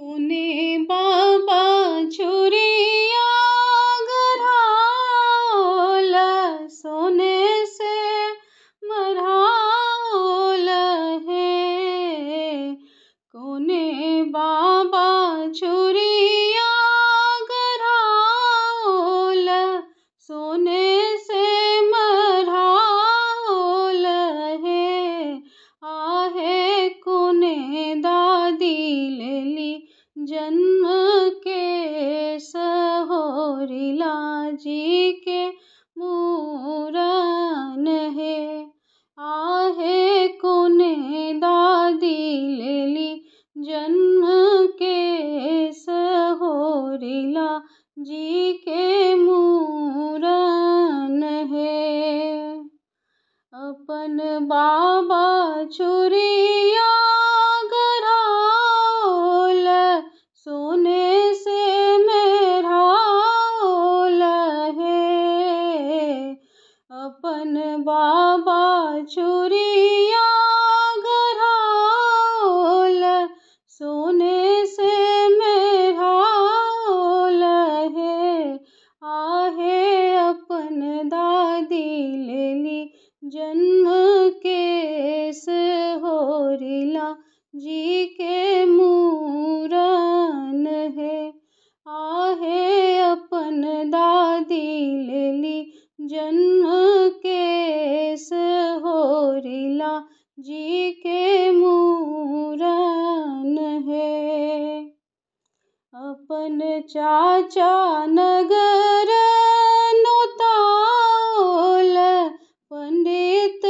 कोने बाबा चुरिया गढ़ाओल सोने से मढ़ाओल हे। कोने बाबा चुरिया गढ़ाओल सोने से मढ़ाओल हे। आहे कोने दादी लेली जन्म के सहोरिला जी के मूरन हे। आहे कोने दादी लेली जन्म के सहोरिला जी के मूरन हे। अपन बाबा चुरिया गढ़ाओल सोने से मेढ़ाओल हे। अपन बाबा चुरिया गढ़ाओल सोने से मेढ़ाओल हे। आहे अपन दादी लेली जन्म के सहोरिला जी के मूरन हे। आहे अपन दादी लेली जन्म के सहोरिला जी के मूरन हे। अपन चाचा नगर नोताओल पंडित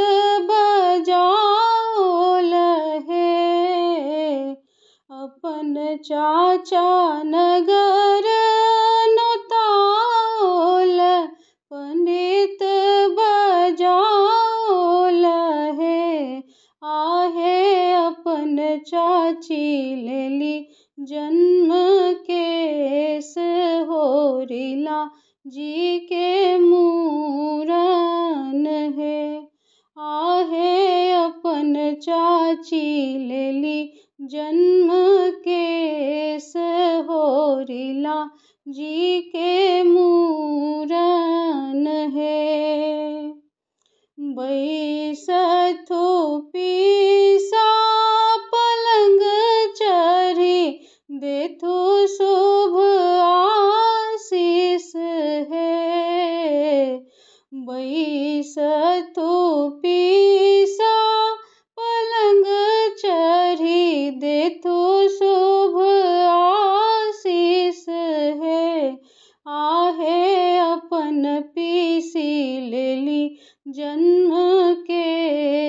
बजाओल हे। अपन चाचा नगर नोताओल पंडित बजाओल हे। आहे अपन चाची लेली जन्म के सहोरिला जी के मूरन हे। आहे अपन चाची लेली जन्म के सहोरिला जी के मूरन हे। बैसथु पीसा पलंग चढ़ी देथु शुभ आशीष हे। बैसथु पीसा पलंग चढ़ी देथु शुभ आशीष हे। आहे अपन पीसी लेली जन्म के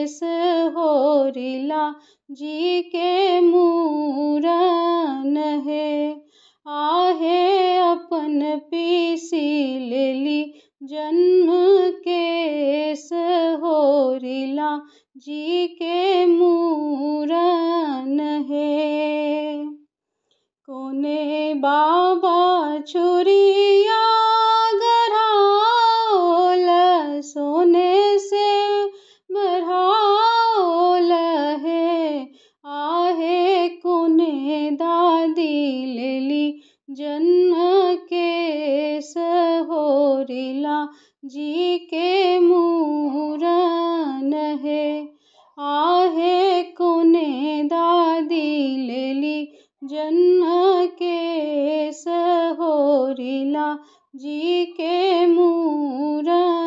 सहोरिला जी के मूरन हे। आहे अपन पीसी लेली जन्म के सहोरिला जी के मूरन हे। कोने बाबा चुरिया गढ़ाओल सोने से मढ़ाओल हे। आहे कोने दादी लेली जन्म के सहोरिला जी के मूरन हे। आहे कोने दादी लेली जन्म के सहोरिला जी के मूरन